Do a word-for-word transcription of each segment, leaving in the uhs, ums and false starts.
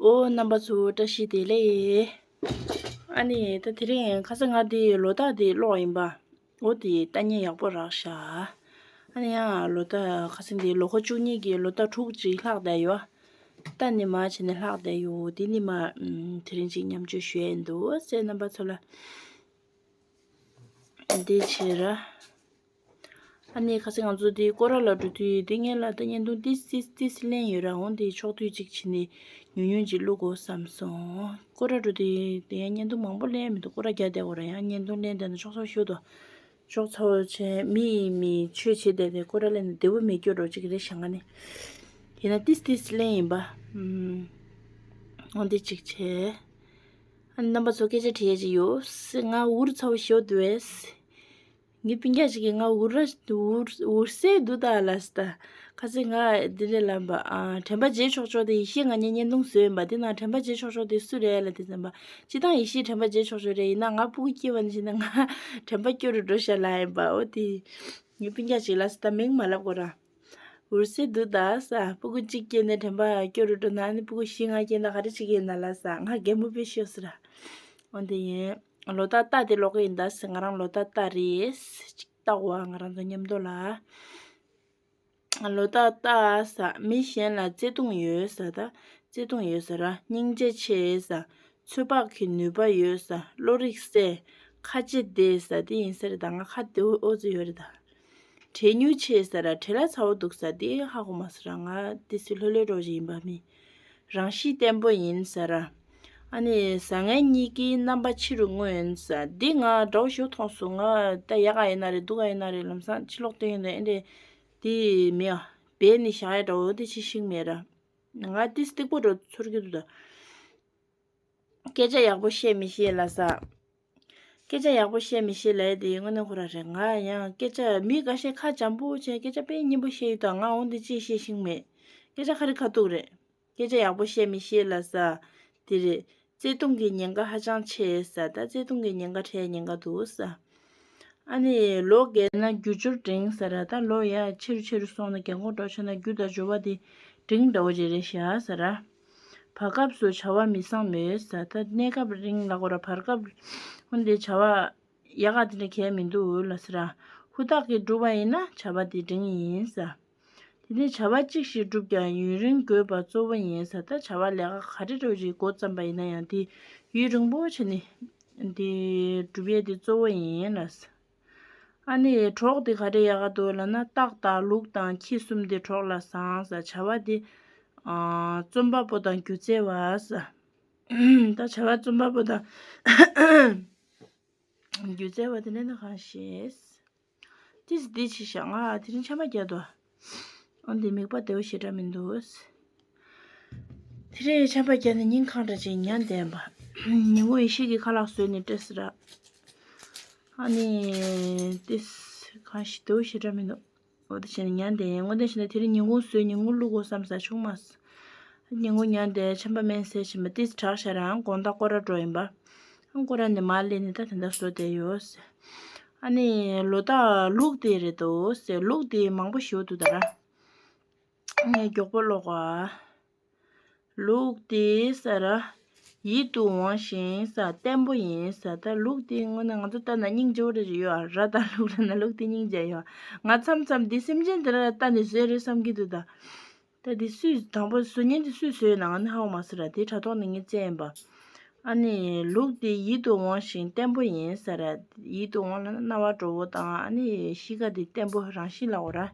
ཨོ། རྣམ་པ་ཚོ་བཀྲ་ཤིས་བདེ་ལེགས། ཨ་ནི་ད་དེ་རིང་ཁ་སང་ང་དེ་ལོ་རྟགས་དེ་ཀློག་ཡིན་པ། འོ་དེ་ལྟ་ཉན་ཡག་པོ་རག་ཤག་ཨ་ནི་ཡང་ལོ་རྟགས་ཁ་སང་དེ་ལོ་ཁ་བཅུ་གཉིས་ཀྱི་ལོ་རྟགས་དྲུག་ཅིག་ལྷག་བསྡད་ཡོད། ད་ནི་མ་བྱས་ནས་ལྷག་བསྡད་ཡོད། དེ་ནི་མ་ཨམ་དེ་རིང་ཅིག་མཉམ་སྤྱོད་ཞུ་ཡས་འདུག་ཟེར། རྣམ་པ་ཚོ་ལ་འདི་བྱེད་ར། ཨ་ནི་ཁ་སང་ང་ཚོ་འདི་སྐོར་ར་ལ་འགྲོ་དུས་འདི་ངས་ལ་ད་བརྙན་ཐུང་ཏིས་ཏིས་ཏིས་ལེན་ཡོད་ར། འོང་དེ་ཕྱོགས་བསྡུས་ཅིག་བྱས་ནས་ཉུང་ཉུང་ཅིག་བླུག་དགོས་བསམ་སོང་། སྐོར་ར་འགྲོ་དུས་དེ་ཡང་བརྙན་ཐུང་མང་པོ་ལེན་མི་འདུག་སྐོར་ར་རྒྱག་བསྡད་དགོས་ར། ཡང་བརྙན་ཐུང་ལེན་བསྡད་ན་ཆོག་ཚོ་ཤོད་དོ། ཆོག་ཚོ་བྱས་མི་ཡིས་མི་ཆོས་བྱེད་བསྡད་དེ་སྐོར་ར་ལེན་ན་བདེ་པོ་མེད་སྐྱོ་འགྲོ་ཅིག་རེད་ཤག་ང་ནི། དེ་ན་ཏིས་ཏིས་ལེན་ཡིན་པ། ཨམ། འོང་དེ་ཅིག་བྱས། ཨ་ནི་རྣམ་པ་ཚོ་སྐད་ཆ་དྲི་ཡས་ཅིག་ཡོད། ང་འུར་ཚ་བོ་ཞོ་འདུག་ཨེ། ངའི་སྤུན་ཀྱག་ཅིག་གིས་ང་འུར་ར་འུར་འུར་སེ་འདུག་ད་ལབ་སོང་ད། ཁ་སང་ང་འདི་འདྲ་ལབ་པ། ཨ། དྲན་པ་བརྗེད་ཆོག་ཆོག་དེ་ཡེ་ཤེས་ང་གཉིས་བརྙན་ཐུང་བཟོས་ཡིན་པ། དེ་ན་དྲན་པ་བརྗེད་ཆོག་ཆོག་དེ་སུ་རེད་ལབ་དུས་ཙམ་པ། སྤྱིར་བཏང་ཡེ་ཤེས་དྲན་པ་བརྗེད་ཆོག་ཆོག་རེད། ཡིན་ན་ང་སྤུ་གུ་སྐྱེས་པ་ནས་བྱས་ན་ང་དྲན་པ་སྐྱོ་རུ་འགྲོ་ཤག་ལབ་ཡིན་པ། འོ་དེ་ངའི་སྤུན་ཀྱག་ཅིག་ལབ་སོང་ད། མིང་མ་ལབ་དགོས་ར། འུར་སེ་འདུག་ད་ཟེར། སྤུ་གུ་གཅིག་སྐྱེས་ནས་དྲན་པ་སྐྱོ་རུ་འགྲོ་ན་ནི་སྤུ་གུ་བཞི་ལྔ་སྐྱེས་ན་ག་རེ་བྱེད་ཀྱི་ཡིན་ན་ལབ་སོང་། ང་གད་མོ་དཔེ་ཤོར་སོང་ར། འོ་དེ་ཡིན། ལོ་རྟགས་རྟགས་དེ་ཀློག་གི་ཡིན་ད་ཟེར། ང་རང་ལོ་རྟགས་རྟགས་རེད། ཅིག་ལྟ་དགོས་ཨ། ང་རང་ཚོ་མཉམ་དུ་ལ། ལོ་རྟགས་རྟགས་ཟེར། མི་གཞན་ལ་བརྩེ་དུང་ཡོད་ཟེར་ད། བརྩེ་དུང་ཡོད་ཟེར་ར། སྙིང་རྗེ་ཆེ་ཟེར། ཚོད་དཔག་གི་ནུས་པ་ཡོད་ཟེར། བློ་རིག་གསལ། ཁ་རྗེ་བདེ་ཟེར། དེ་ཡིན་ས་རེད་ད། ང་ཁ་བདེ་པོ་ཨོ་ཙི་ཡོད་རེད་ད། བྲེལ་མྱུར་ཆེ་ཟེར་ར། བྲེལ་བ་ཚ་བོ་འདུག་ཟེར། དེ་ཧ་གོ་མ་སོང་ར། ང་དེ་སུ་ལྷོད་ལྷོད་འགྲོ་བཞིན་ཡིན་པ་མི། རང་གཤིས་བརྟན་པོ་ཡིན་ཟེར་ར། ཨ་ནི་བཟང་ངན་གཉིས་ཀྱི་རྣམ་པ་ཕྱི་རུ་མངོན་ཟེར། འདི་ང་འདྲ་བོ་ཞིག་མཐོང་སོང་། ང་ད་ཡག་ག་ཡིན་ན་རེད་སྡུག་ག་ཡིན་ན་རེད་ལམ་སང་ཕྱི་ལོགས་སྟོན་ཡོང་དུས་ཨེ་འདྲས་དེ་མི་ཨ་བས་ནི་བཞག་ཡ་འདྲ་བོ་དེ་ཅི་ཞིག་མེད་ར། ང་ཏིས་སྟེགས་པོ་འགྲོ་ཚོར་གྱི་འདུག་ད། སྐད་ཆ་ཡག་པོ་བཤད་མི་ཤེས་ལབ་ས། སྐད་ཆ་ཡག་པོ་བཤད་མི་ཤེས་ལབ་ཡ་དེ་དངོས་གནས་ཁོ་རང་རེད། ང་ཡང་སྐད་ཆ་མི་འགའ་ཤས་ཁ་འཇམ་པོ་བྱས་སྐད་ཆ་དཔེ་སྙན་པོ་བཤད་ཡོད་ད། ང་འོང་དེ་ཅི་བཤད་ཤེས་མེད། སྐད་ཆ་ཁ་རི་ཁ་ཐུག་རེད། སྐད་ཆ་ཡག་པོ་བཤད་མི་ཤེས་ལབ་ས། དེ་རེད། བརྩེ་དུང་གི་ཉེན་ཁ་ཧ་ཅང་ཆེ་ཟེར་ད། བརྩེ་དུང་གི་ཉེན་ཁ་འཕྲད་ཉེན་ཁ་འདུག་ཟེར། ཨ་ནི་ལོ་རྒས་ན་རྒྱུ་འབྱོར་འབྲིང་ཟེར་ར། ད་ལོ་ཡ་ཆེ་རུ་ཆེ་རུ་སོང་ན་རྒན་གོག་འགྲོ་ཆེ་ན་རྒྱུ་དང་འབྱོར་བ་དེ་འབྲིང་འདྲ་བོ་ཅིག་རེད་ཤག་ཟེར་ར། བར་སྐབས་སུ་བྱ་བ་མི་བཟང་མོད་ཟེར། ད་གནས་སྐབས་རིང་ལ་གོ་ར་བར་སྐབས་འོན་ཏེ་བྱ་བ་ཡག་ག་དེ་འདྲ་གལ་མི་འདུག་ལབ་ཟེར་ར། ཧུར་ཐག་གིས་བསྒྲུབས་པ་ཡིན་ན་བྱ་བ་དེ་འབྲིང་ཡིན་ཟེར། དེ་ནས་བྱ་བ་གཅིག་ཞིག་བསྒྲུབ་ཀྱང་ཡུན་རིང་དགོས་པ་གཙོ་བོ་ཡིན་ཟེར། ད་བྱ་བ་ལས་ཀ་ག་རེ་འདྲ་བོ་ཞིག་འགོ་བརྩམས་པ་ཡིན་ན་ཡང་དེ་ཡུན་རིང་པོ་བྱས་ནས་དེ་སྒྲུབ་ཡས་དེ་གཙོ་བོ་ཡིན་ལ་ཟེར། ཨ་ནི་གྲོགས་དེ་ག་རེ་ཡག་ག་འདུག་ལབ་ན་རྟགས་དང་ལུགས་དང་ཁྱི་གསུམ་དེ་གྲོགས་ལ་བཟང་ཟེར། བྱ་བ་དེ་ཨ་རྩོམ་པ་པོ་དང་སྒྱུ་རྩལ་བ་ཟེར། ད་བྱ་བ་རྩོམ་པ་པོ་དང་སྒྱུ་རྩལ་བ་དེ་འདྲ་ན་གང་ཤེས། ཏིས་འདི་ཆི་ཤག་ང་དེ་རིང་ཆམ་པ་བརྒྱབ་འདུག་ཨ་འདི་མིག་པ་བདེ་བོ་ཞེ་དྲག་མི་འདུག་དེ་རིང་ཆམ་པ་བརྒྱབ་ནས་སྙིང་གང་འདྲ་ཅིག་ཉལ་བསྡད་པ། ཉིན་གུང་ཡེ་ཤེས་ཀྱི་ཁ་ལག་བཟོས་ནས་སྤྲད་ཟེར་ར། ཨ་ནི་ཏིས་གང་ཞིག་བདེ་བོ་ཞེ་དྲག་མི་འདུག་འོ་དེ་བྱས་ནས་ཉལ་བསྡད་ཡིན། དངོས་གནས་བྱས་ན་དེ་རིང་ཉིན་གུང་བཟོས་ཉིན་གུང་བླུག་དགོས་བསམ་ས་བྱུང་མ་སོང་། ཉིན་གུང་ཉལ་བསྡད་ཆམ་པ་སྨན་ཟས་བྱིན་པ་ཏིས་དྲག་ཤ་རང་དགོང་དག་སྐོར་ར་འགྲོ་ཡིན་པ། ཨང་སྐོར་ར་ནས་མར་སླེབས་ནས་ད་དེ་འདྲ་བཟོ་བསྡད་ཡོད་ཟེར། ཨ་ནི་ལོ་རྟགས་ལུག་དེ་རེད་དོ་ཟེར། ལུག་དེ་མང་པོ་ཞིག་འདུག་ད་ར། ངས་མགྱོགས་པོ་ཀློག་གོ་ཨ། ལུག་དེ་ཟེར་ར། ཡིད་དུ་འོང་ཞིང་ཟེར་བརྟན་པོ་ཡིན་ཟེར། ད་ལུག་དེ་དངོས་གནས་ང་ཚོ་ལྟ་ན་སྙིང་རྗེ་བོ་འདྲ་ཞིག་ཡོད་ཨ། ར་དང་ལུག་ལབ་ན་ལུག་དེ་སྙིང་རྗེ་ཡོད་ཨ། ང་མཚམས་མཚམས་འདི་སེམས་ཅན་དེ་འདྲ་ལ་ལྟ་ནས་བཟོས་རེད་བསམ་གྱི་འདུག་ད། ད་འདི་སུས་དང་པོ་བཟོ་མཁན་དེ་སུས་བཟོས་ན་ང་ནི་ཧ་གོ་མ་སོང་ར། དེ་དྲ་ཐོག་ནས་ངས་བཙལ་ཡིན་པ། ཨ་ནི་ལུག་དེ་ཡིད་དུ་འོང་ཞིང་བརྟན་པོ་ཡིན་ཟེར་ར། ཡིད་དུ་འོང་ལབ་ན་རྣ་བར་འགྲོ་བོ་དང་ཨ་ནི་གཤིས་ཀ་དེ་བརྟན་པོ་རང་བཞིན་ལ་འོ་ར།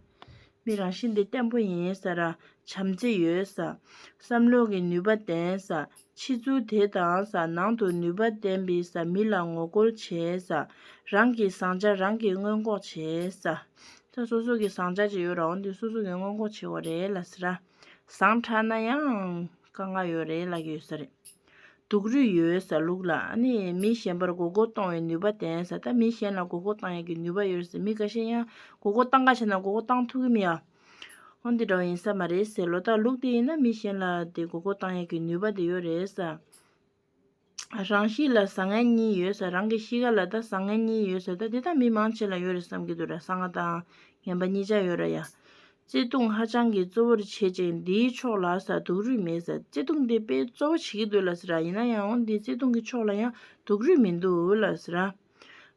མི་རང་བཞིན་དེ་བརྟན་པོ་ཡིན་ཟེར་ར། བྱམས་བརྩེ་ཡོད་ཟེར། བསམ་བློ་གི་ནུས་པ་ལྡན་ཟེར། ཕྱི་ཚུལ་དེ་དང་ཟེར་ནང་དུ་ནུས་པ་ལྡན་པའི་ཟེར་མི་ལ་ངོ་རྒོལ་བྱེད་ཟེར། རང་གི་བཟང་ཆ་རང་གིས་སྔོན་འགོག་བྱེད་ཟེར། ད་སོ་སོ་གི་བཟང་ཆ་ཅིག་ཡོད་ར། འོ་འདི་སོ་སོ་གིས་སྔོན་འགོག་བྱེད་དགོས་རེད་ལབ་ཟེར་ར། བཟང་དྲགས་ན་ཡང་དཀའ་ངལ་ཡོད་རེད་ལབ་ཀྱི་ཡོད་ས་རེད། སྡུག་རུས་ཡོད་ཟེར་ལུག་ལ། ཨ་ནི་མི་གཞན་པར་མགོ་སྐོར་གཏོང་བའི་ནུས་པ་ལྡན་ཟེར། ད་མི་གཞན་ལ་མགོ་སྐོར་གཏོང་ཡག་གི་ནུས་པ་ཡོད་ཟེར། མི་འགའ་ཤས་ཡང་མགོ་སྐོར་བཏང་ག་བྱས་ན་མགོ་སྐོར་བཏང་ཐུབ་ཀྱི་མེད་ཡ། འོ་འདི་འདྲ་བ་ཡིན་ས་མ་རེད་ཟེར། ལོ་རྟགས་ལུག་དེ་ཡིན་ན་མི་གཞན་ལ་དེ་མགོ་སྐོར་བཏང་ཡག་གི་ནུས་པ་དེ་ཡོད་རེད་ཟེར། རང་གཤིས་ལ་བཟང་ངན་གཉིས་ཡོད་ཟེར། རང་གི་གཤིས་ཀ་ལ་ད་བཟང་ངན་གཉིས་ཡོད་ཟེར། ད་དེ་ད་མི་མང་ཆེ་ལ་ཡོད་རེད་བསམ་གྱི་འདུག་ར། བཟང་ང་དང་ངན་པ་གཉིས་ཆ་ཡོད་ར་ཡ། བརྩེ་དུང་ཧ་ཅང་གི་གཙོ་བོར་བྱེད་ཅིང་། འདིའི་ཕྱོགས་ལ་ཟེར་སྡུག་རུས་མེད་ཟེར། བརྩེ་དུང་འདི་དཔེ་གཙོ་བོ་བྱེད་ཀྱི་འདུག་ལབ་ཟེར། ཡིན་ན་ཡང་འདི་བརྩེ་དུང་གི་ཕྱོགས་ལ་ཡང་སྡུག་རུས་མི་འདུག་ལབ་ཟེར།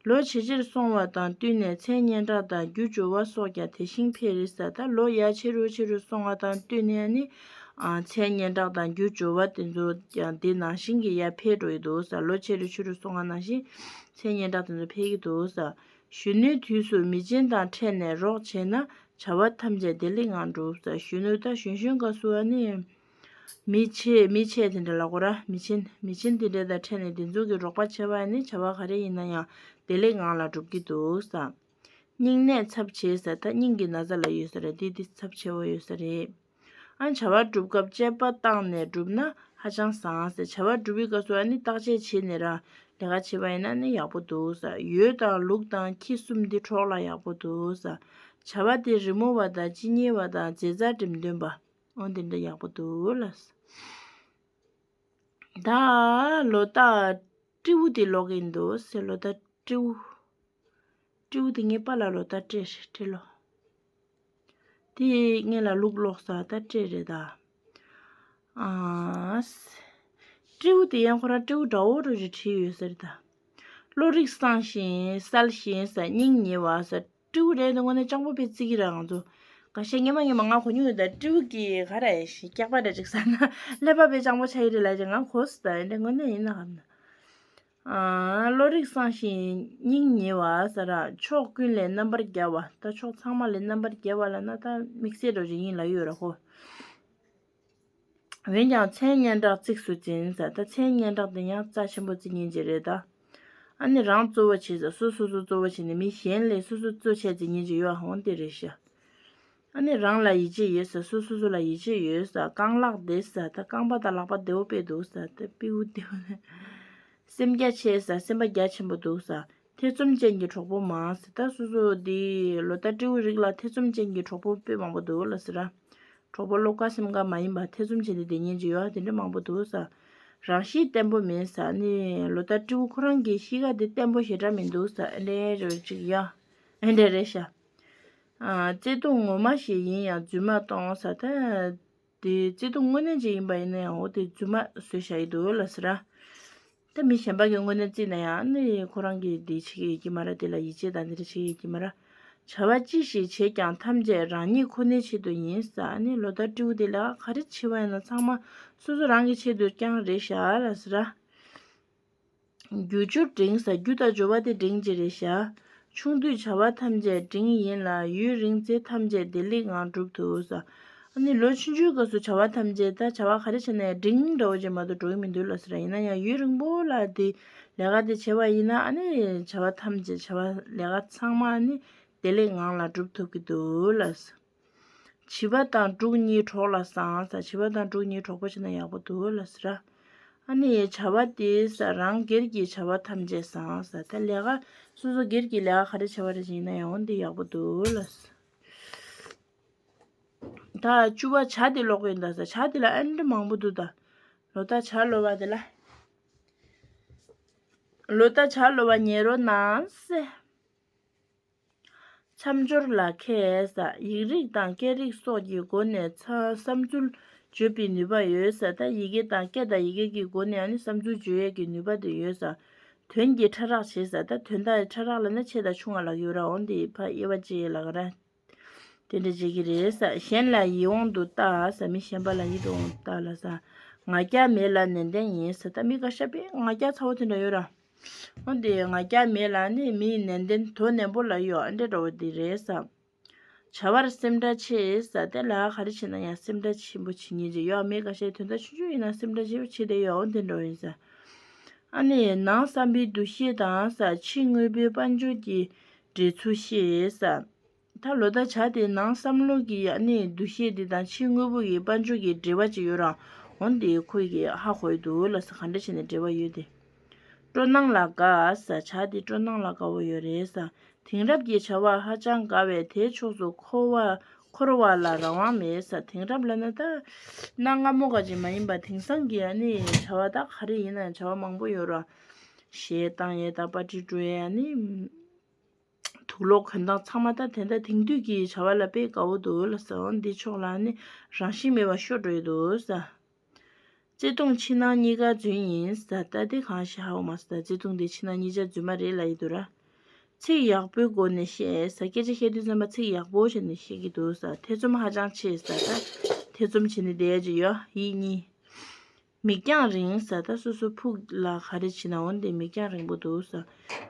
ལོ་ཇེ་ཆེར་སོང་བ་དང་བསྟུན་ནས་མཚན་སྙན་གྲགས་དང་རྒྱུ་འབྱོར་བ་སོགས་ཀྱང་དེ་བཞིན་འཕེལ་རེད་ཟེར། ད་ལོ་ཡར་ཆེ་རུ་ཆེ་རུ་སོང་བ་དང་བསྟུན་ནས་ནི། ཨ། མཚན་སྙན་གྲགས་དང་རྒྱུ་འབྱོར་བ་དེ་ཚོ་ཀྱང་དེ་ནང་བཞིན་གྱི་ཡར་འཕེལ་འགྲོ་ཡི་འདུག་ཟེར། ལོ་ཆེ་རུ་ཆེ་རུ་སོང་བ་ནང་བཞིན་མཚན་སྙན་གྲགས་དེ་ཚོ་འཕེལ་གྱི་འདུག་ཟེར། གཞོན་ནུའི་དུས་སུ་མི་ཆེན་དང་ཕྲད་ནས་རོགས་བྱས་ན། བྱ་བ་ཐམས་ཅད་བདེ་ལེགས་ངང་འགྲུབ་ཟེར། གཞོན་ནུ་ད་གཞོན་གཞོན་སྐབས་སུ་ཨ་ནི། མི་ཆེ་མི་ཆེ་དེ་འདྲ་ལབ་དགོས་ར། མི་ཆེན་མི་ཆེན་དེ་འདྲ་དང་ཕྲད་ནས་དེ་ཚོ་གི་རོགས་པ་བྱས་པ་ཡིན་ན་བྱ་བ་ག་རེ་ཡིན་ན་ཡང་བདེ་ལེགས་ངང་ལ་འགྲུབ་ཀྱི་འདུག་ཟེར། སྙིང་ནད་ཚབས་ཆེ་ཟེར། ད་སྙིང་གི་ན་ཚ་ལ་ཡོད་ས་རེད། དེ་དེ་ཚབས་ཆེ་བོ་ཡོད་ས་རེད། ཨ། བྱ་བ་སྒྲུབ་སྐབས་དཔྱད་པ་བཏང་ནས་བསྒྲུབས་ན་ཧ་ཅང་བཟང་ཟེར། བྱ་བ་སྒྲུབ་པའི་སྐབས་སུ་ཨ་ནི་བརྟག་དཔྱད་བྱས་ནས་ར་ལས་ཀ་བྱས་པ་ཡིན་ན་ནི་ཡག་པོ་འདུག་ཟེར། ཡོས་དང་ལུག་དང་ཁྱི་གསུམ་འདི་གྲོགས་ལ་ཡག་པོ་འདུག་ཟེར། བྱ་བ་དེ་རི་མོ་བ་དང་ཅི་ཉེ་བ་དང་རྫས་རྩ་འགྲེམས་སྟོན་པ། འོ་འདི་འདྲ་ཡག་པོ་འདུག་ལབ། ད་ལོ་རྟགས་སྤྲེའུ་དེ་ཀློག་གིན་འདུག་ཟེར། ལོ་རྟགས་སྤྲེའུ། སྤྲེའུ་དེ་ངའི་པཱ་ལགས་ལོ་རྟགས་སྤྲེལ་རེད། སྤྲེལ་ལོ། དེ་ངེད་ལ་ལུག་ཀློག་ས་ད་སྤྲེལ་རེད་ད། ཨ། སྤྲེའུ་དེ་ཡང་ཁོ་རང་སྤྲེའུ་འདྲ་བོ་འདྲ་བོ་ཅིག་བྲིས་ཡོད་ས་རེད་ད། བློ་རིག་སངས་ཤིང་གསལ་ཞིང་ཟེར། སྙིང་ཉེ་བ་ཟེར། སྤྲེའུ་རེད་དེ་དངོས་གནས་སྤྱང་པོ་དཔེ་བརྩི་གི་རེད་ང་ཚོ། ཁ་ཤས་སྔོན་མ་སྔོན་མ་ང་གོ་མྱོང་ཡོད་ད། སྤྲེའུ་གི་ག་རེ་སྐྱག་པ་འདྲ་ཅིག་ཟ་ན་ཀླད་པ་དཔེ་སྤྱང་པོ་ཆགས་ཀྱི་རེད་ལབ་ཅིག་ང་གོ་སོང་ད། ཡིན་ད་དངོས་གནས་ཡིན་ན་ག་ན། ཨ། བློ་རིག་སངས་ཤིང་སྙིང་ཉེ་བ་ཟེར་ར། ཕྱོགས་ཀུན་ལས་རྣམ་པར་རྒྱལ་བ། ད་ཕྱོགས་ཚང་མ་ལས་རྣམ་པར་རྒྱལ་བ་ལབ་ན་ད་དམིགས་བསལ་འདྲ་ཅིག་ཡིན་ལབ་ཡོད་ར་ཁོ། འོན་ཀྱང་མཚན་སྙན་གྲགས་གཙིགས་སུ་འཛིན་ཟེར། ད་མཚན་སྙན་གྲགས་དེ་ཡང་རྩ་ཆེན་པོ་བརྩི་མཁན་ཅིག་རེད་ད། ཨ་ནི་རང་གཙོ་བོ་བྱེད་ཟེར། སོ་སོ་སོ་གཙོ་བོ་བྱེད་ནས་མི་གཞན་ལས་སོ་སོ་གཙོ་ཆེ་བརྩི་མཁན་ཅིག་ཡོད་ཨ། འོ་དེ་རེད་ཤག་ཨ་ནི་རང་ལ་ཡིད་ཆེས་ཡོད་ཟེར། སོ་སོ་སོ་ལ་ཡིད་ཆེས་ཡོད་ཟེར། རྐང་ལག་བདེ་ཟེར། ད་རྐང་པ་དང་ལག་པ་བདེ་བོ་དཔེ་འདུག་ཟེར། ད་སྤྲེའུ་བདེ་བོ་ནི། སེམས་རྒྱ་ཆེ་ཟེར། སེམས་པ་རྒྱ་ཆེན་པོ་འདུག་ཟེར། ཐེ་ཚོམ་ཅན་གྱི་གྲོགས་པོ་མང་ཟེར། ད་སོ་སོ་འདི་ལོ་རྟགས་སྤྲེའུ་རིགས་ལ་ཐེ་ཚོམ་ཅན་གྱི་གྲོགས་པོ་དཔེ་མང་པོ་འདུག་ལབ་ཟེར་ར། གྲོགས་པོ་བློ་དགའ་སེམས་དགའ་མ་ཡིན་པ་ཐེ་ཚོམ་བྱས་ཏེ་བསྡད་མཁན་ཅིག་ཡོད་ཨ། དེ་འདྲ་མང་པོ་འདུག་ཟེར། རང་གཤིས་བརྟན་པོ་མིན་ཟེར། ཨ་ནི་ལོ་རྟགས་སྤྲེའུ་ཁོ་རང་གི་གཤིས་ཀ་དེ་བརྟན་པོ་ཞེ་དྲག་མི་འདུག་ཟེར། ཨེ་འདྲ་རེ་ཅིག་ཡ། ཨེ་འདྲ་རེད་ཤག་ཨ། བརྩེ་དུང་ངོ་མ་ཞིག་ཡིན་ཡང་རྫུན་མ་གཏོང་ཟེར། ད་དེ་བརྩེ་དུང་དངོས་གནས་ཅིག་ཡིན་པ་ཡིན་ན་ཡང་འོ་དེ་རྫུན་མ་བཟོས་བཞག་ཡི་འདུག་ལབ་ཟེར་ར། ད་མི་གཞན་པ་གི་དངོས་གནས་བརྩིས་ན་ཡང་ནི་ཁོ་རང་གིས་འདི་བྱེད་ཀྱི་ཡོད་ཀྱི་མ་རེད། དེ་ལ་ཡིད་ཆེས་དང་འདི་འདྲ་བྱེད་ཀྱི་ཡོད་ཀྱི་མ་རེད། བྱ་བ་ཅི་ཞིག་བྱེད་ཀྱང་ཐམས་ཅད་རང་ཉིད་ཁོ་ནའི་ཆེད་དུ་ཡིན་ཟེར། ཨ་ནི་ལོ་རྟགས་སྤྲེའུ་དེ་ལ་ག་རེ་བྱེད་པ་ཡིན་ན་ཚང་མ་སོ་སོ་རང་གི་ཆེད་དུ་རྐྱང་རེད་ཤག་ལབ་ཟེར་ར། རྒྱུ་འབྱོར་འབྲིང་ཟེར། རྒྱུ་དང་འབྱོར་བ་དེ་འབྲིང་ཅིག་རེད་ཤག་ཆུང་དུས་བྱ་བ་ཐམས་ཅད་འབྲིང་ཡིན་ལ། ཡུན་རིང་ཚེ་ཐམས་ཅད་བདེ་ལེགས་ངང་འགྲུབ་ཐུབ་ཟེར། ཨ་ནི་ལོ་ཆུང་ཆུང་སྐབས་སུ་བྱ་བ་ཐམས་ཅད་ད་བྱ་བ་ག་རེ་བྱས་ན་ཡང་འབྲིང་འདྲ་བོ་ཅིག་མ་གཏོགས་འགྲོ་གི་མི་འདུག་ལབ་ཟེར། ཡིན་ན་ཡང་ཡུན་རིང་པོ་ལ་དེ་ལས་ཀ་དེ་བྱས་པ་ཡིན་ན་ཨ་ནི་བྱ་བ་ཐམས་ཅད་བྱ་བ་ལས་ཀ་ཚང་མ་ཨ་ནི་བདེ་ལེགས་ངང་ལ་འགྲུབ་ཐུབ་ཀྱི་འདུག་ལབ་ཟེར། བྱིས་པ་དང་འབྲུག་གཉིས་གྲོགས་ལ་བཟང་ཟེར། བྱིས་པ་དང་འབྲུག་གཉིས་གྲོགས་པོ་བྱས་ན་ཡག་པོ་འདུག་ལབ་ཟེར། ཨ་ནི་བྱ་བ་དེ་ཟེར་རང་སྒེར་གྱི་བྱ་བ་ཐམས་ཅད་བཟང་ཟེར། ད་ལས་ཀ་སོ་སོ་སྒེར་གྱི་ལས་ཀ་ག་རེ་བྱས་པ་རེ་བྱས་ཡིན་ན་ཡང་འོ་འདི་ཡག་པོ་འདུག་ལབ་ཟེར། ད་བཅུ་པ་བྱ་དེ་ཀློག་གི་ཡིན་ད་ཟེར། བྱ་དེ་ལ་ཨ་འདྲ་མང་པོ་འདུག་ད། ལོ་རྟགས་བྱ་ལོ་བ་དེ་ལ། ལོ་རྟགས་བྱ་ལོ་བ་ཉན་རོགས་གནང་ཟེར། མཚམས་སྦྱོར་ལ་མཁས་ཟེར། ཡིག་རིགས་དང་སྐད་རིགས་སོགས་ཀྱི་སྒོ་ནས་ཚ- བསམ་ཚུལ་བརྗོད་པའི་ནུས་པ་ཡོད་ཟེར། ད་ཡི་གེ་དང་སྐད་དང་ཡི་གེ་གི་སྒོ་ནས་ཨ་ནི་བསམ་ཚུལ་བརྗོད་ཡས་ཀྱི་ནུས་པ་དེ་ཡོད་ཟེར། དོན་གྱི་ཕྲ་རགས་བྱེད་ཟེར། ད་དོན་དག་ཕྲ་རགས་ལབ་ན་ཆེ་དང་ཆུང་ང་ལབ་ཀྱི་ཡོད་ར། འོ་འདི་ཕ་དབྱེ་བ་ཕྱེ་ཡས་ལབ་ཀྱི་ར། དེ་འདྲ་བྱེད་ཀྱི་རེད་ཟེར། གཞན་ལ་ཡིད་འོང་དུ་ལྟ་ཟེར། མི་གཞན་པ་ལ་ཡིད་འོང་དུ་ལྟ་ལབ་ཟེར། ང་རྒྱལ་མེད་ལ་ནན་ཏན་ཡིན་ཟེར། ད་མི་ཁ་ཤས་པས་ང་རྒྱལ་ཚ་བོ་དེ་འདྲ་ཡོད་ར། འོ་དེ་ང་རྒྱལ་མེད་ལ་ནི་མི་ནན་ཏན་དོ་ནན་པོ་ལ་ཡོད་ཨ་འདྲ་འདྲ་བོ་དེ་རེད་ཟེར། བྱ་བར་སེམས་ཁྲལ་ཆེ་ཟེར། དེ་ལ་ག་རེ་བྱེད་ན་ཡང་སེམས་ཁྲལ་ཆེན་པོ་བྱེད་ཉེན་ཅིག་ཡོད། མི་ཁ་ཤས་དོན་དག་ཆུང་ཆུང་ཡིན་ན་སེམས་ཁྲལ་ཆེན་པོ་བྱེད་བསྡད་ཡོད། འོ་དེ་འདྲ་བོ་ཡིན་ཟེར། ཨ་ནི་ནང་བསམ་པའི་འདུ་ཤེས་དང་ཟེར། ཕྱི་དངོས་པོའི་དཔལ་འབྱོར་གྱི་འབྲས་ཚུལ་ཤེས་ཟེར། ད་ལོ་ད་བྱ་དེ་ནང་བསམ་བློ་གི་ཨ་ནི་འདུ་ཤེས་དེ་དང་ཕྱི་དངོས་པོ་གི་དཔལ་འབྱོར་གྱི་འབྲེལ་བ་ཅིག་ཡོད་ར། འོན་ཏེ་ཁོ་གི་ཧ་གོ་ཡི་འདུག་ལ་ཟེར། ག་འདྲ་བྱས་ནས་འབྲེལ་བ་ཡོད་དེ། སྤྲོ་སྣང་ལ་དགའ་ཟེར། བྱ་དེ་སྤྲོ་སྣང་ལ་དགའ་བོ་ཡོད་རེད་ཟེར། དེང་རབས་ཀྱི་བྱ་བ་ཧ་ཅང་དགའ་བས་དེའི་ཕྱོགས་སུ་འཁོར་བ་འཁོར་བ་ལ་རང་དབང་མེད་ཟེར། དེང་རབས་ལབ་ན་ད་གནའ་སྔ་མོ་ག་ཅིག་མ་ཡིན་པ་དེང་སང་གི་ཨ་ནི་བྱ་བ་ད་ག་རེ་ཡིན་ན་བྱ་བ་མང་པོ་ཡོད་ར། གཞས་བཏང་ཡས་དང་པར་ཊི་འགྲོ་ཡས་ཨ་ནི། བུ་ལོག་གོན་སྟངས་ཚང་མ་ད་དེ་འདྲ་དེང་དུས་ཀྱི་བྱ་བ་ལ་དཔེ་དགའ་བོ་འདུག་ལ་ཟེར། འོ་འདི་ཕྱོགས་ལ་ནི་རང་བཞིན་མེད་པ་ཤོར་འགྲོ་ཡི་འདུག་ཟེར། བརྩེ་དུང་ཕྱི་ནང་གཉིས་ཀ་རྫུན་ཡིན་ཟེར། ད་དེ་གང་ཞིག་ཧ་གོ་མ་སོང་། ད་བརྩེ་དུང་དེ་ཕྱི་ནང་གཉིས་ཆ་རྫུན་མ་རེད་ལབ་ཡི་འདུག་ར། ཚིག་ཡག་པོའི་སྒོ་ནས་བཤད་ཟེར། སྐད་ཆ་བཤད་དུས་ཙམ་པ་ཚིག་ཡག་པོ་བྱས་ནས་བཤད་ཀྱི་འདུག་ཟེར། ཐེ་ཚོམ་ཧ་ཅང་ཆེ་ཟེར། ད་ཐེ་ཚོམ་བྱས་ནས་བསྡད་ཀྱི་ཡོད། ཡིད་གཉིས། མིག་རྒྱང་རིང་ཟེར། ད་སོ་སོ་ཕུགས་ལ་ག་རེ་བྱེད་ན་འོན་ཏེ་མིག་རྒྱང་རིང་པོ་འདུག་ཟེར།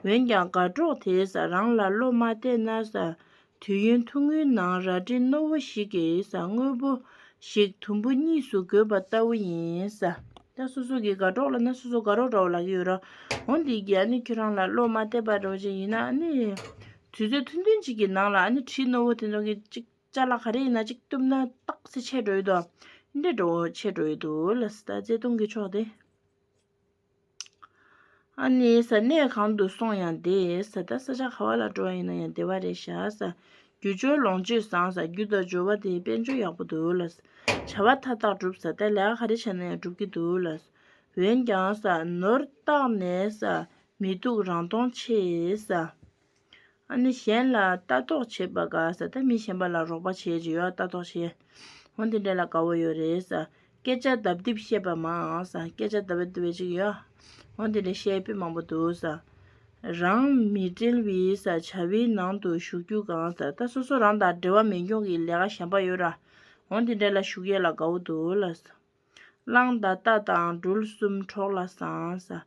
འོན་ཀྱང་དགའ་གྲོགས་དེས་ཟེར་རང་ལ་བློ་མ་གཏད་ན་ཟེར། དུས་ཡུན་ཐུང་ངུའི་ནང་རལ་གྲི་རྣོ་བོ་ཞིག་གིས་ཟེར། དངོས་པོ་ཞིག་དུམ་བུ་གཉིས་སུ་བགོས་པ་ལྟ་བུ་ཡིན་ཟེར། ད་སོ་སོ་གི་དགའ་གྲོགས་ལ་ན་སོ་སོ་དགའ་རོགས་འདྲ་བོ་ལབ་ཀྱི་ཡོད་ར། འོན་ཏེ་གི་ཨ་ནི་ཁྱོད་རང་ལ་བློ་མ་གཏད་པ་འདྲ་བོ་ཅིག་ཡིན་ན་ཨ་ནི་དུས་ཚོད་ཐུང་ཐུང་ཅིག་གི་ནང་ལ་ཨ་ནི་གྲི་རྣོ་བོ་དེ་ཚོ་གི་ཅིག་ཅ་ལག་ག་རེ་ཡིན་ན་གཅིག་བཏུམ་ན་ཏག་ཙི་ཆད་འགྲོ་ཡི་འདུག་འདི་འདྲ་བོ་ཆད་འགྲོ་ཡི་འདུག་ལ་ཟེར། ད་བརྩེ་དུང་གི་ཕྱོགས་དེ། ཨ་ནི་ས་གནས་གང་དུ་སོང་ཡང་བདེ་ཟེར། ད་ས་ཆ་ག་བ་ལ་འགྲོ་བ་ཡིན་ན་ཡང་བདེ་བ་རེད་ཤག་ཟེར། རྒྱུ་སྦྱོར་ལོངས་སྤྱོད་བཟང་ཟེར། རྒྱུ་དང་འབྱོར་བ་དེ་དཔལ་འབྱོར་ཡག་པོ་འདུག་ལ་ཟེར། བྱ་བ་མཐའ་དག་འགྲུབ་ཟེར། ད་ལས་ཀ་ག་རེ་བྱས་ན་ཡང་འགྲུབ་ཀྱི་འདུག་ལ་ཟེར། འོན་ཀྱང་ཟེར་ནོར་བཏགས་ནས་ཟེར། མི་སྡུག་རང་མཐོང་ཆེ་ཟེར། ཨ་ནི་གཞན་ལ་ལྟ་རྟོག་བྱེད་པ་དགའ་ཟེར། ད་མི་གཞན་པ་ལ་རོགས་པ་བྱེད་ཀྱི་ཡོད། ལྟ་རྟོག་བྱེད། འོ་དེ་འདྲ་ལ་དགའ་བོ་ཡོད་རེད་ཟེར། སྐད་ཆ་ལྡབ་ལྡིབ་བཤད་པ་མང་ཟེར། སྐད་ཆ་ལྡབ་ལྡིབ་ཅིག་ཡོད། འོ་དེ་འདྲ་བཤད་དཔེ་མང་པོ་འདུག་ཟེར། རང་མི་འབྲེལ་བའི་ཟེར་བྱ་བའི་ནང་དུ་ཞུགས་རྒྱུ་གང་ཟེར། ད་སོ་སོ་རང་དང་འབྲེལ་བ་མེད་མཁན་གྱི་ལས་ཀ་གཞན་པ་ཡོད་ར། འོ་དེ་འདྲ་ལ་ཞུགས་ཡས་ལ་དགའ་བོ་འདུག་ལ་ཟེར། གླང་དང་རྟ་དང་སྦྲུལ་གསུམ་གྲོགས་ལ་བཟང་ཟེར།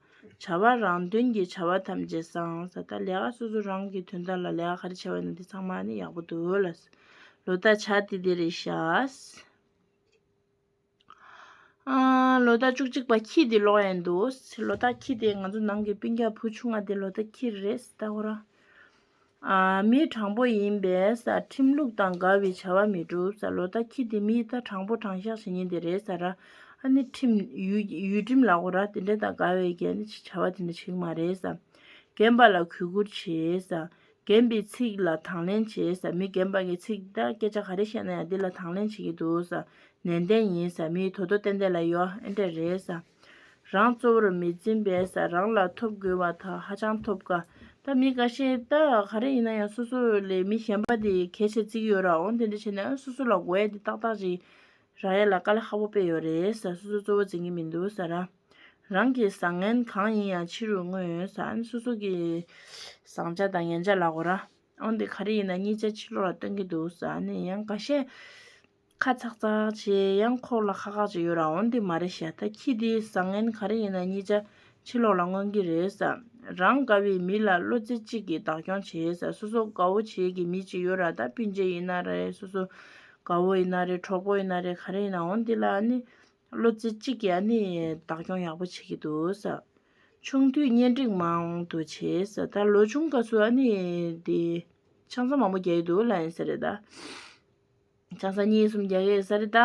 བྱ་བ་རང་དོན་གྱི་བྱ་བ་ཐམས་ཅད་བཟང་ཟེར། ད་ལས་ཀ་སོ་སོ་རང་གི་དོན་དག་ལ་ལས་ཀ་ག་རེ་བྱས་པ་ཡིན་ན་དེ་ཚང་མ་ནི་ཡག་པོ་འདུག་ལ་ཟེར། ལོ་རྟགས་བྱ་དེ་དེ་རེད་ཤག་ཨ། ལོ་རྟགས་བཅུ་གཅིག་པ་ཁྱི་དེ་ལོག་ཡིན་འདུག་ལོ་རྟགས་ཁྱི་དེ་ང་ཚོ་ནང་གི་སྤུན་ཀྱག་བུ་ཆུང་ང་དེ་ལོ་རྟགས་ཁྱི་རེད་ཟེར། ད་ཁོ་རང་ཨ། མི་དྲང་པོ་ཡིན་པས་ཟེར། ཁྲིམས་ལུགས་དང་འགལ་བའི་བྱ་བ་མི་སྒྲུབ་ཟེར། ལོ་རྟགས་ཁྱི་དེ་མི་ད་དྲང་པོ་དྲང་བཞག་བྱེད་མཁན་དེ་རེད་ཟེར་ར། ཨ་ནི་ཁྲིམས་ཡུལ་ཡུལ་ཁྲིམས་ལ་འོ་ར་དེ་འདྲ་དང་འགལ་བའི་གི་ཨ་ནི་བྱ་བ་དེ་འདྲ་བྱེད་ཀྱི་མ་རེད་ཟེར། རྒན་པ་ལ་གུས་བཀུར་བྱེད་ཟེར། རྒན་པའི་ཚིག་ལ་དང་ལེན་བྱེད་ཟེར། མི་རྒན་པ་གི་ཚིག་ད་སྐད་ཆ་ག་རེ་བཤད་ན་ཡང་འདི་ལ་དང་ལེན་བྱེད་ཀྱི་འདུག་ཟེར། ནན་ཏན་ཡིན་ཟེར། མི་དོ་དོ་ཏན་ཏན་ལ་ཡོད་ཨེ་འདྲ་རེད་ཟེར། རང་གཙོ་བོར་མི་འཛིན་པས་ཟེར། རང་ལ་ཐོབ་དགོས་པ་དག་ཧ་ཅང་ཐོབ་དཀའ། ད་མི་འགའ་ཤས་ད་ག་རེ་ཡིན་ན་ཡང་སོ་སོ་ལས་མི་གཞན་པ་དེ་གལ་ཆེ་བརྩི་གི་ཡོད་ར། འོ་དེ་འདྲ་བྱས་ན་སོ་སོ་ལ་དགོས་ཡ་དེ་ཏག་ཏག་ཅིག་རག་ཡ་ལ་དཀའ་ལས་ཁག་པོ་དཔེ་ཡོད་རེད་ཟེར། སོ་སོ་གཙོ་བོ་འཛིན་གི་མི་འདུག་ཟེར་ར། རང་གི་བཟང་ངན་གང་ཡིན་ཡང་ཕྱི་རུ་མངོན་ཟེར། ཨ་ནི་སོ་སོ་གི་བཟང་ཆ་དང་ངན་ཆ་ལབ་དགོས་ར། འོ་འདི་ག་རེ་ཡིན་ན་གཉིས་ཆ་ཕྱི་ལོགས་ལ་སྟོན་གི་འདུག་ཟེར། ཨ་ནི་ཡང་འགའ་ཤས་ཁ་ཚག་ཚག་བྱེད། ཡང་ཁོག་ལ་ཁག་ཁག་ཅིག་ཡོད་ར། འོ་འདི་མ་རེད་ཤག་ད་ཁྱི་འདི་བཟང་ངན་ག་རེ་ཡིན་ན་གཉིས་ཆ་ཕྱི་ལོགས་ལ་མངོན་གི་རེད་ཟེར། རང་དགའ་བའི་མི་ལ་བློ་རྩེ་གཅིག་གིས་བདག་སྐྱོང་བྱེད་ཟེར། སོ་སོ་དགའ་བོ་བྱེད་ཀྱི་མི་ཅིག་ཡོད་ར། ད་སྤུན་མཆེད་ཡིན་ན་རེད། སོ་སོ་དགའ་བོ་ཡིན་ན་རེད། གྲོགས་པོ་ཡིན་ན་རེད། ག་རེ་ཡིན་ན་འོ་འདི་ལ་ཨ་ནི་བློ་རྩེ་གཅིག་གིས་ཨ་ནི་བདག་སྐྱོང་ཡག་པོ་བྱེད་ཀྱི་འདུག་ཟེར། ཆུང་དུས་གཉེན་སྒྲིག་མང་དུ་བྱས་ཟེར། ད་ལོ་ཆུང་སྐབས་སུ་ཨ་ནི་དེ་ཆང་ས་མང་པོ་རྒྱག་གི་འདུག་ལབ་ཡིན་ས་རེད་ད། ཆང་ས་གཉིས་གསུམ་རྒྱག་གི་ཡོད་ས་རེད་ད།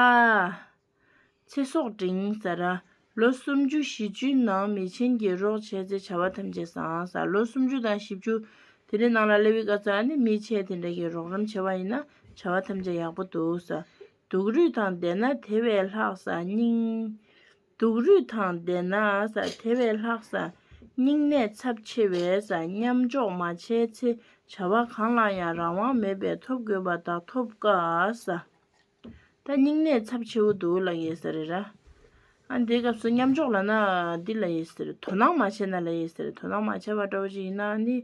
ཚེ་སྲོག་འབྲིང་ཟེར་ར། ལོ་སུམ་ཅུ་བཞི་བཅུའི་ནང་མི་ཆེན་གྱི་རོགས་བྱས་ཚེ་བྱ་བ་ཐམས་ཅད་བཟང་ཟེར། ལོ་སུམ་ཅུ་དང་བཞི་བཅུ་དེ་རིང་ནང་ལ་སླེབས་པའི་སྐབས་སུ་ཨ་ནི་མི་ཆེ་དེ་འདྲ་གི་རོགས་རམ་བྱས་པ་ཡིན་ན་བྱ་བ་ཐམས་ཅད་ཡག་པོ་འདུག་ཟེར། སྡུག་རུས་དང་ལྡན་ན་དེ་བས་ལྷག་ཟེར། སྙིང་སྡུག་རུས་དང་ལྡན་ན་ཟེར། དེ་བས་ལྷག་ཟེར། སྙིང་ནད་ཚབས་ཆེ་བས་ཟེར། མཉམ་འཇོག་མ་བྱས་ཚེ་བྱ་བ་གང་ལ་ཡང་རང་དབང་མེད་པས་ཐོབ་དགོས་པ་དག་ཐོབ་དཀའ་ཟེར། ད་སྙིང་ནད་ཚབས་ཆེ་བོ་འདུག་ལབ་ཡོད་ས་རེད་ར། ཨ་འདིའི་སྐབས་སུ་མཉམ་འཇོག་ལབ་ན་འདི་ལབ་ཡོད་ས་རེད། དོ་སྣང་མ་བྱས་ན་ལབ་ཡོད་ས་རེད། དོ་སྣང་མ་བྱས་པ་འདྲ་བོ་ཞིག་ཡིན་ན་ནི་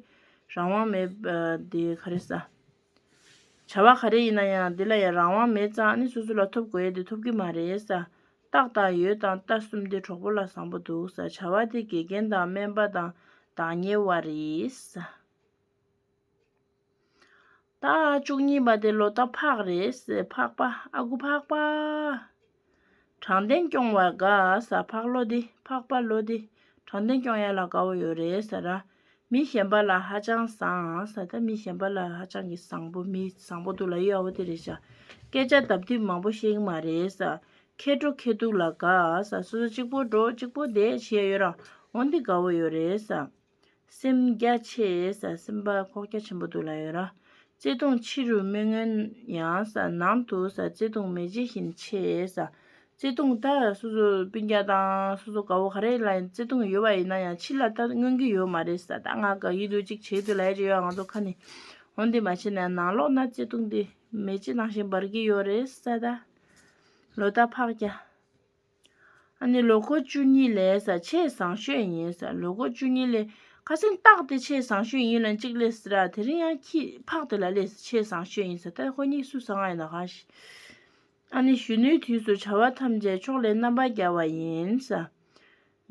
རང་དབང་མེད་པ་འདི་ག་རེ་ཟ། བྱ་བ་ག་རེ་ཡིན་ན་ཡང་འདི་ལ་ཡང་རང་དབང་མེད་ཙང་ནི་སོ་སོ་ལ་ཐོབ་དགོས་ཡས་དེ་ཐོབ་ཀྱི་མ་རེད་ཟ། རྟགས་དང་འོད་དང་ལྟ་གསུམ་དེ་གྲོགས་པོ་ལ་བཟང་པོ་འདུག་ཟ། བྱ་བ་དེ་དགེ་རྒན་དང་སྨན་པ་དང་བདག་གཉེར་བ་རེད་ཟ། ད་བཅུ་གཉིས་པ་དེ་ལོ་རྟགས་ཕག་རེད་ཟེར། ཕག་པ། ཨ་ཁུ་ཕག་པ། དྲང་བདེན་སྐྱོང་བར་དགའ་ཟེར། ཕག་ལོ་འདི། ཕག་པ་ལོ་འདི། དྲང་བདེན་སྐྱོང་ཡ་ལ་དགའ་བོ་ཡོད་རེད་ཟེར་ར། མི་གཞན་པ་ལ་ཧ་ཅང་བཟང་ཟེར། ད་མི་གཞན་པ་ལ་ཧ་ཅང་གི་བཟང་པོ། མི་བཟང་པོ་འདུག་ལབ་ཡོད་པ་དེ་རེད་ཤག་སྐད་ཆ་ལྡབ་ལྡིབ་མང་པོ་བཤད་ཀྱི་མ་རེད་ཟེར། མཁས་འགྲོ་མཁས་སྡུག་ལ་དགའ་ཟེར། སོ་སོ་གཅིག་པོ་འགྲོ་གཅིག་པོ་བསྡད་བྱས་ཡོད་ར། འོ་འདི་དགའ་བོ་ཡོད་རེད་ཟེར། སེམས་རྒྱ་ཆེ་ཟེར། སེམས་པ་ཁོག་རྒྱ་ཆེན་པོ་འདུག་ལབ་ཡོད་ར། བརྩེ་དུང་ཕྱི་རུ་མི་མངོན་ཡང་ཟེར། ནང་དུ་ཟེར། བརྩེ་དུང་མེ་ལྕེ་བཞིན་མཆེད་ཟེར། བརྩེ་དུང་ད་སོ་སོ་སྤུན་ཀྱག་དང་སོ་སོ་དགའ་བོ་ག་རེ་ལ་ཡིན་བརྩེ་དུང་ཡོད་པ་ཡིན་ན་ཡང་ཕྱི་ལ་ད་མངོན་གྱི་ཡོད་མ་རེད་ཟེར། ད་ང་དགའ་གི་འདུག་གཅིག་བྱེད་འདུག་ལབ་ཡ་ཅིག་ཡོད། ང་ཚོ་ཁ་ནས། འོན་ཏེ་མ་བྱས་ན་ནང་ལོགས་ན་བརྩེ་དུང་དེ་མེ་ལྕེ་ནང་བཞིན་འབར་གྱི་ཡོད་རེད་ས་ད། ལོ་ད་ཕག་རྒྱ། ཨ་ནི་ལོ་འཁོར་བཅུ་གཉིས་ལས་ས་ཆེས་བཟང་ཤོས་ཡིན་ས། ལོ་འཁོར་བཅུ་གཉིས་ལས་ཁ་སང་རྟགས་དེ་ཆེས་བཟང་ཤོས་ཡིན་ལ་གཅིག་ལས་ཟེར་ར། དེ་རིང་ཡང་ཁྱི་ཕག་དེ་ལ་ལས་ཆེས་བཟང་ཤོས་ཡིན་ས། ད་ཁོ་གཉིས་སུ་བཟང་ང་ཡིན་ན་གང་ཤི། ཨ་ནི་གཞོན་ནུའི་དུས་སུ་བྱ་བ་ཐམས་ཅད་ཕྱོགས་ལས་རྣམ་པར་རྒྱལ་བ་ཡིན་ས།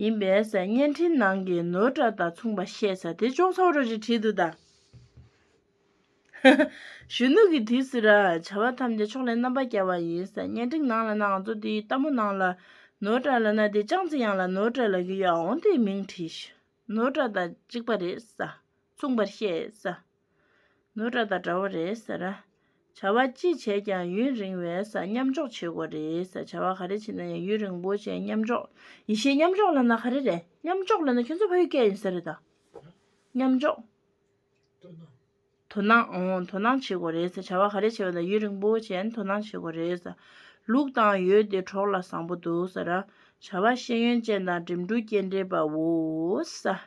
ཡིན་པས་ས་བརྙན་འཕྲིན་ནང་གི་ནོར་བཀྲ་དང་མཚུངས་པར་བཤད་ས། དེ་ཅོག་ཚ་བོ་རོ་ཅིག་བྲིས་འདུག་ད། གཞོན་ནུ་གི་དུས་སུ་ར་བྱ་བ་ཐམས་ཅད་ཕྱོགས་ལས་རྣམ་པར་རྒྱལ་བ་ཡིན་ས། བརྙན་འཕྲིན་ནང་ལ་ན་ང་ཚོ་དེ་ལྟད་མོ་ནང་ལ་ནོར་བཀྲ་ལ་ན་དེ་ཅང་ཙི་ཡང་ལ་ནོར་བཀྲ་ལ་གི་ཡོད། འོན་ཏེ་མིང་བྲིས་ཤི། ནོར་བཀྲ་དང་གཅིག་པ་རེད་ས། མཚུངས་པར་བཤད་ས། ནོར་བཀྲ་དང་འདྲ་བོ་རེད་ཟེར། བྱ་བ་ཅི་བྱས་ཀྱང་ཡུན་རིང་བའི་ས་མཉམ་འཇོག་བྱེད་དགོས་རེད་ཟེར། བྱ་བ་ག་རེ་བྱེད་ན་ཡང་ཡུན་རིང་པོ་བྱས་མཉམ་འཇོག་ཡེ་ཤེས་མཉམ་འཇོག་ལ་ན་ག་རེ་རེད། མཉམ་འཇོག་ལ་ན་ཁྱོད་ཚོ་ཕ་ཡུལ་སྐད་ཡིན་ས་རེད་ད། མཉམ་འཇོག་དོ་སྣང་། ཨོ། དོ་སྣང་བྱེད་དགོས་རེད་ཟེར། བྱ་བ་ག་རེ་བྱེད་པ་དང་ཡུན་རིང་པོ་བྱས་ནས་དོ་སྣང་བྱེད་དགོས་རེད་ཟེར། ལུག་དང་ཡོས་དེ་གྲོགས་ལ་བཟང་པོ་འདུག་ཟེར། བྱ་བ་ཤེས་ཡོན་ཅན་དང་འགྲིམ་འགྲུལ་སྐྱེལ་འདྲེན་པའོ་ཟེར།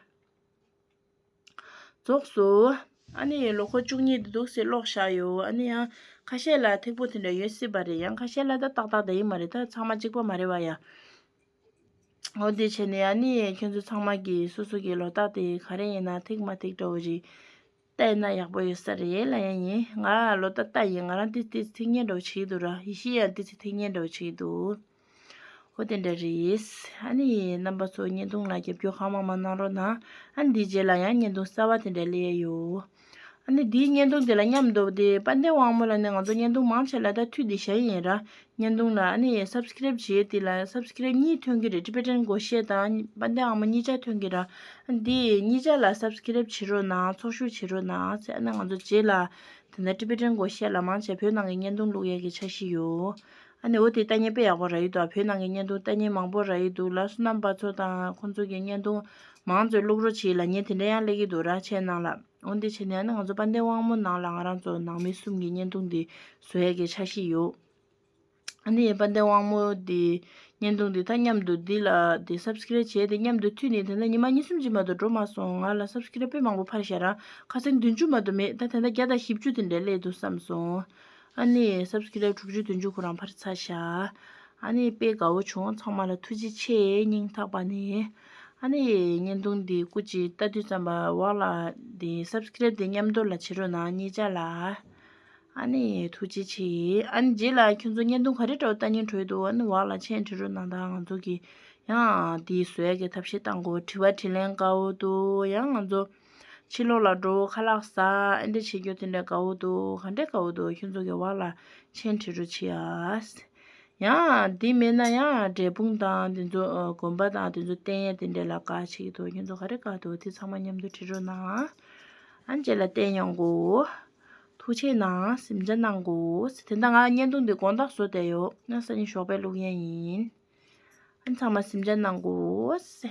རྫོགས་སོ། ཨ་ནི་ལོ་འཁོར་བཅུ་གཉིས་དེ་འདུག་སེ་ཀློག་བཞག་ཡོད། ཨ་ནི་ཡང་ཁ་ཤས་ལ་ཐེག་པོ་དེ་འདྲ་ཡོད་སྲིད་པ་རེད། ཡང་ཁ་ཤས་ལ་ད་ཏག་ཏག་དེ་ཡིན་མ་རེད། ད་ཚང་མ་གཅིག་པ་མ་རེད་བ་ཡ། འོ་དེ་བྱས་ནས་ཨ་ནི་ཁྱོད་ཚོ་ཚང་མ་གིས་སོ་སོ་གི་ལོ་རྟགས་དེ་ག་རེ་ཡིན་ན་ཐིག་མ་ཐིག་འདྲ་བོ་ཞིག་བལྟས་ན་ཡག་པོ་ཡོད་ས་རེད་ལབ་ཡ་ཡིན། ང་ལོ་རྟགས་ལྟ་ཡིན། ང་རང་ཏིས་ཏིས་ཐིག་ངན་འདྲ་བོ་བྱེད་ཀྱི་འདུག་ར། ཡེ་ཤེས་ཡང་ཏིས་ཏིས་ཐིག་ངན་འདྲ་བོ་བྱེད་ཀྱི་འདུག་འོ་དེ་འདྲ་རེད། ཨ་ནི་རྣམ་པ་ཚོ་བརྙན་ཐུང་ལ་རྒྱབ་སྐྱོར་གང་མང་མང་གནང་རོགས་གནང་། ཨ་ནི་འདིའི་རྗེས་ལ་ཡང་བརྙན་ཐུང་གསར་བ་དེ་འདྲ་སླེབས་ཡོད། ཨ་ནི་འདིའི་བརྙན་ཐུང་དེ་ལ་མཉམ་དུ་དེ་དཔལ་ལྡན་དབང་མོ་ལ་ནི་ང་ཚོ་བརྙན་ཐུང་མང་ཆེ་ལ་ད་མཐུད་དེ་བཞག་ཡིན་ར། བརྙན་ཐུང་ལ་ཨ་ནི་སབ་སི་ཀེ་རེབ་བྱེད་དེ་ལ་སབ་སི་ཀེ་རེབ་གཉིས་ཐོན་གྱི་རེད། ཊི་བེ་ཊན་སྒོར་གཞས་དང་དཔལ་ལྡན་དབང་མོ་གཉིས་ཆ་ཐོན་གྱི་ར། ཨ་ནི་འདི་གཉིས་ཆ་ལ་སབ་སི་ཀེ་རེབ་བྱེད་རོགས་གནང་། ཚོགས་ཞུགས་བྱེད་རོགས་གནང་ཟེར། ཨ་ནི་ང་ཚོ་རྗེས་ལ་དེ་འདྲ་ཊི་བེ་ཊན་སྒོར་གཞས་ལ་མང་ཆེ་བོད་ནང་གི་བརྙན་ཐུང་བླུག་ཡས་ཀྱི་འཆར་གཞི་ཡོད། ཨ་ནི་འོ་དེ་ལྟ་མཁན་དཔེ་ཡག་པོ་རག་གི་འདུག་བོད་ནང་གི་བརྙན་ཐུང་ལྟ་མཁན་མང་པོ་རག་གི་འདུག་ལགས་སོ། རྣམ་པ་ཚོ་དང་ཁོང་ཚོ་གི་བརྙན་ཐུང་མང་ཚོས་བླུག་རོགས་བྱེད་ལབ་མཁན་དེ་འདྲ་ཡང་སླེབས་ཀྱི་འདུག་ར། ཆེ་ནང་ལ། འོ་འདི་བྱས་ནས་ཨ་ནི་ང་ཚོ་དཔལ་ལྡན་དབང་མོ་ནང་ལ་ང་རང་ཚོ་ནང་མི་གསུམ་གྱི་བརྙན་ཐུང་འདི་བཟོ་ཡས་ཀྱི་འཆར་གཞི་ཡོད། ཨ་ནི་དཔལ་ལྡན་དབང་མོ་འདི་བརྙན་ཐུང་འདི་ད་མཉམ་དུ་འདི་ལ་འདི་སབ་སི་ཀེ་རེབ་བྱས་ཏེ་མཉམ་དུ་མཐུད་ནས་དེ་འདྲ་ཉི་མ་གཉིས་གསུམ་ཅིག་མ་གཏོགས་འགྲོ་མ་སོང་། ང་ལ་སབ་སི་ཀེ་རེབ་དཔེ་མང་པོ་འཕར་ཤག་ར། ཁ་སང་བདུན་ཅུ་མ་གཏོགས་མེད། ད་དེ་འདྲ་བརྒྱ་དང་བཞི་བཅུ་དེ་འདྲ་སླེབས་འདུག་བསམ་སོང་། ཨ་ནི་སབ་སི་ཀེ་རེབ་དྲུག་ཅུ་བདུན་ཅུ་ཁོ་རང་འཕར་ཚར་ཤག་ཨ་ནི་དཔེ་དགའ་བོ་བྱུང་། ཚང་མ་ལ་ཐུགས་རྗེ་ཆེ། སྙིང་ཐག་པ་ནས། ཨ་ནི་བརྙན་ཐུང་འདི་སྐུ་མཁྱེན་ལྟ་དུས་ཙམ་པ་འོག་ལ་འདི་སབ་སི་ཀེ་རེབ་འདི་མཉམ་དུ་ལ་བྱེད་རོགས་གནང་། གཉིས་ཆ་ལ། ཨ་ནི་ཐུགས་རྗེ་ཆེ། ཨ་ནི་རྗེས་ལ་ཁྱོད་ཚོ་བརྙན་ཐུང་ག་རེ་འདྲ་བོ་ལྟ་སྙིང་བྲོ་ཡི་འདུག་ཨ་ནི་འོག་ལ་མཆན་བྲིས་རོགས་གནང་དང་། ང་ཚོ་གི་ཡང་འདི་བཟོ་ཡ་གི་ཐབས་ཤེས་གཏང་དགོས། དྲི་བ་དྲིས་ལན་དགའ་བོ་འདུག་ཡང་ང་ཚོ་ཕྱི་ལོགས་ལ་འགྲོ། ཁ་ལག་ཟ། ཨ་འདྲ་བྱེད་རྒྱུ་དེ་འདྲ་དགའ་བོ་འདུག་ག་འདྲ་དགའ་བོ་འདུག་ཁྱོད་ཚོ་གི་འོག་ལ་མཆན་བྲིས་རོགས་བྱེད་ཨ། ཡང་འདི་མེད་ན་ཡང་འབྲས་སྤུངས་དང་དེ་ཚོ་ཨ་དགོན་པ་དང་དེ་ཚོ་བསྟན་ཡ་དེ་འདྲ་ལ་དགའ་བྱེད་ཀྱི་འདུག་ཁྱོད་ཚོ་ག་རེ་དགའ་འདུག་དེ་ཚང་མ་མཉམ་དུ་བྲིས་རོགས་གནང་། ཨ་རྗེས་ལ་བསྟན་ཡོང་གོ། ཐུགས་རྗེ་གནང་། གཟིམ་འཇག་གནང་དགོས། དེ་འདྲ་ང་བརྙན་ཐུང་འདི་དགོང་དག་བཟོ་བསྡད་ཡོད། ང་སང་ཉིན་ཞོགས་པ་བླུག་ཡ་ཡིན། ཨ་ཚང་མ་གཟིམ་འཇག་གནང་དགོས།